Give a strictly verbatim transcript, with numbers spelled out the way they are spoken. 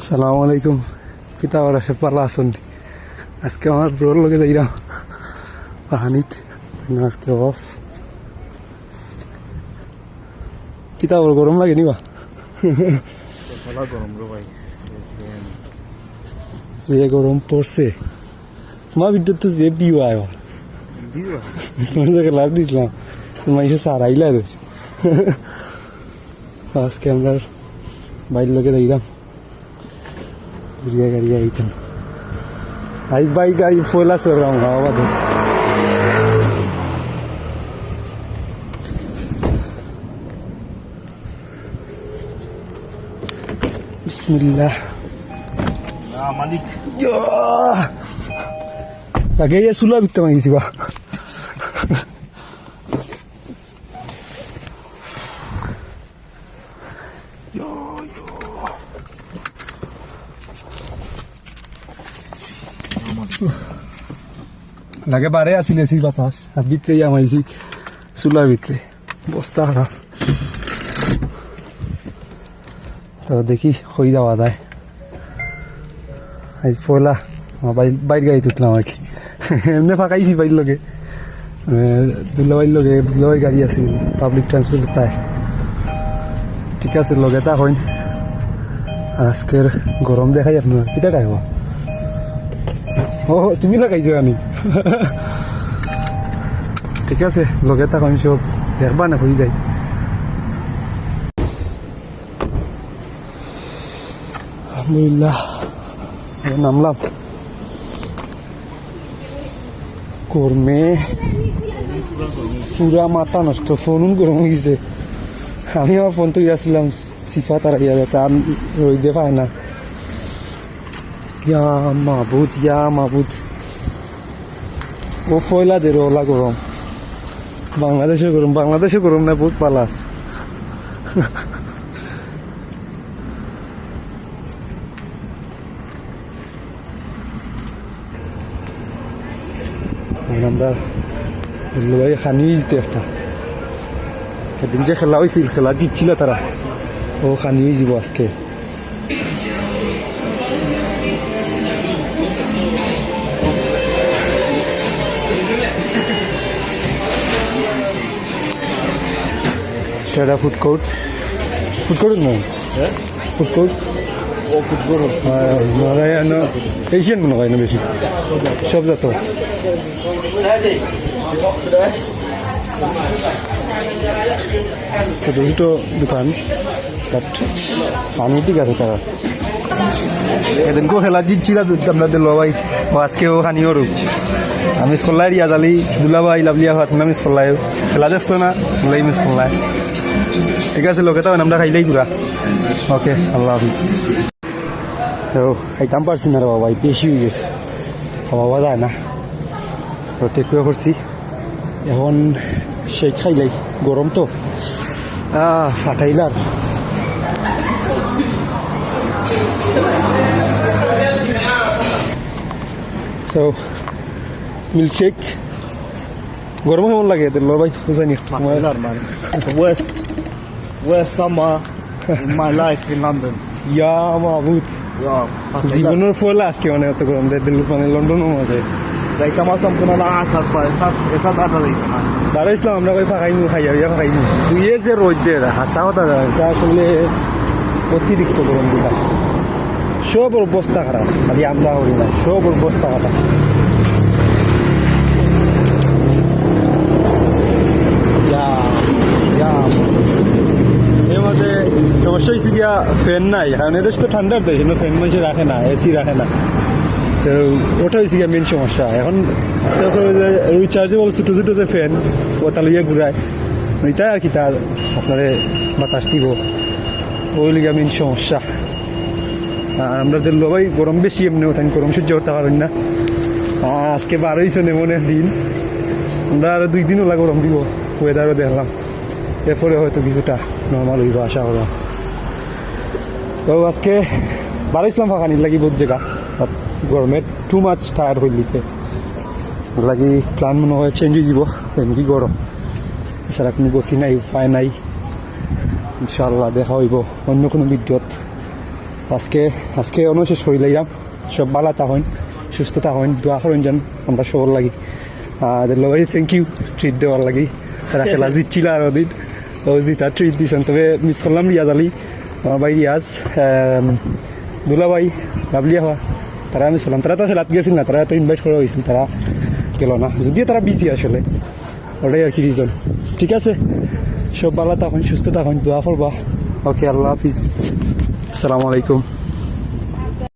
আসসালামু আলাইকুম। কিতা খবর, সব ভালা আছইন? আজকে আমার ব্রোর লগে যাইরাম পাহানিত, আজকে অফ। কিতা খবর, গরম লাগে নি বা? শালা গরম রে ভাই। যে গরম পড়ছে, তোমার ভিডিওত তো যে ভিউ আয় বা। ভিউ আয়? তোমার লগে লাইভ দিছিলাম, তোমার এসে সারাইলা রয়েছে। আজকে আমরা ভাইর লগে যাইরাম। ঘুরিয়া গাড়ি আইতাম। আইজ ভাই গাড়ি ফয়লা চড়লাম, হাওয়া বাদে। বিসমিল্লাহ। ইয়া মালিক। ইয়া। লাগে ইয়া চুলা ভিতরে মারিছি বা। লাগে বারে আছিল এসির বাতাস, আর ভিতরে ইয়া মারিছি চুলার ভিতরে, অবস্থা খারাপ। তো দেখি, কই যাওয়া যায়। আইজ পয়লা আমার ভাই, ভাইর গাড়িত উঠলাম আর কি। এমনে ফাঁকাইছি ভাইর লগে, এ, দুলাভাইর লগে, দুলাভাইর গাড়ি আছিল, পাবলিক ট্রান্সপোর্ট তাই। ঠিক আছে, লগে থাকইন। আর আজকের গরম দেখাই আপনার, কিতা টাইম? ও, তুমি লাগাইছো আনি। ঠিক আছে, লগে থাকইন সব, দেখবা না, হয়ে যায়। আলহামদুলিল্লাহ, নামলাম। গরমে পুরা মাথা নষ্ট, ফোন গরম হয়ে গেছে। আমি আমার ফোন তো আসলাম সিফা তারা ইয়া, তা রইদে পায় না। ইয়া মাবুদ, ইয়া মাবুদ। ও ফয়লা দের ওলা গরম। বাংলাদেশে গরম, বাংলাদেশে গরম না, বহুত ভালা আছে। এখন আমরা লই খানি দিতে একটা। সেদিন যে খেলা হয়েছিল, খেলা জিতছিল তারা। ও খানি হয়ে যাব আজকে। এটা ফুড কোর্ট, ফুড কোর্ট নয়, ফুড কোর্ট। ও ফুড কোর্ট। হ্যাঁ, মানে এশিয়ান মনে হয় না বেশি, সব যত। ছোট ছোট দোকান, but পানি ঠিক আছে তারা। এদিনকেও খেলা জিতছিল আমরা দুলা ভাই, ও আজকেও খানি ওরু। আমি স্কল্লাই রিয়াজ আলী, দুলা ভাই, লাভলিয়া ফাতেমা, আমি স্কল্লাই। খেলা দেখছো না? বলে মিস স্কল্লাই। ঠিক আছে, লগে তো আমরা খাইলাই পুরা। ওকে, আল্লাহ হাফিজ। তো খাইতাম পারছি না রে বাবা, এই বেশি হয়ে গেছে, খাওয়া যায় না। তো টেক অ্যাওয়ে করছি, এখন শেক খাইলাই, গরম তো, আহ, ফাটাইলার। So, milkshake. গরম কেমন লাগে এদের, লো ভাই? বুঝাইনি একটু তোমার। ফাটাইলার, man. It's the worst, worst summer in my life in London. ইয়া মাবুদ। ইয়া, ফাটাইলার। জীবনের ফল আজকে মানে অত গরম দেয় দিল, মানে লন্ডনের মধ্যে। যাইতাম আসলাম কোনো না আট আট বার, সাত, সাত আট আট যাইতাম না। বারো ইসলাম আমরা কই ফাঁকাইমু, খাইয়া ইয়া ফাঁকাইমু। দুইয়ে যে রোদ দেয়, হাসা কথা যায়, এটা আসলে অতিরিক্ত গরম দিলাম। সবর অবস্থা খারাপ, খালি আমরা করি না, সবর অবস্থা খারাপ। ইয়া, ইয়া। এর মধ্যে সমস্যা হয়েছে গিয়া ফ্যান নাই, কারণ এদেশ তো ঠান্ডার দেশ, এখানে ফ্যান মানুষে রাখে না, এসি রাখে না। তো ওটা হয়েছে গিয়া মেইন সমস্যা। এখন তো ওই যে রিচার্জেবল ছোটো ছোটো যে ফ্যান, ওটা লইয়া ঘুরায়, ওইটাই আর কি, তার আপনারে বাতাস দিব, ওই লিগা মেইন সমস্যা। আর আমরা দিল্লো ভাই গরম বেশি, এমনি ওখানে গরম সহ্য করতে পারেন না। আর আজকে বারোই সনে মনে দিন, আমরা আরো দুই দিন ওলা গরম দিব, ওয়েদারও দেখলাম, এরপরে হয়তো কিছুটা নর্মাল হইব আশা করা। তো আজকে বারোইছিলাম ফাঁকানির লাগি বহুত জায়গা, but গরমে টু মাচ টায়ার্ড হয়ে গেছে, লাগি প্ল্যান মনে হয় চেঞ্জ হয়ে যাব। এমনি গরম, এছাড়া কোনো গতি নাই, উপায় নাই। ইনশাআল্লাহ দেখা হইব অন্য কোনো ভিডিওত। আজকে আজকে অনো শেষ করিলাইলাম। সব ভালা থাকইন, সুস্থ থাকইন, দোয়া করইন যেন আমরা সবর লাগি। আর লবাই, থ্যাংক ইউ ট্রিট দেওয়ার লাগি। তারা খেলা জিতছিল আর ওদিন, ও জিতা ট্রিট দিছেন। তবে মিস করলাম রিয়াজ আলী, আমার ভাই রিয়াজ, আম, দুলা ভাই, লাভলি আফা, তারা মিস করলাম। তারা তো খেলাত গেছিল না, তারা তো ইনভাইট করা হয়েছিল, তারা গেল না, যদিও তারা বিজি আসলে, ওটাই আর কি রিজন। ঠিক আছে, সব ভালা থাকইন, সুস্থ থাকইন, দোয়া করবা। ওকে, আল্লাহ হাফিজ, আসসালামু আলাইকুম।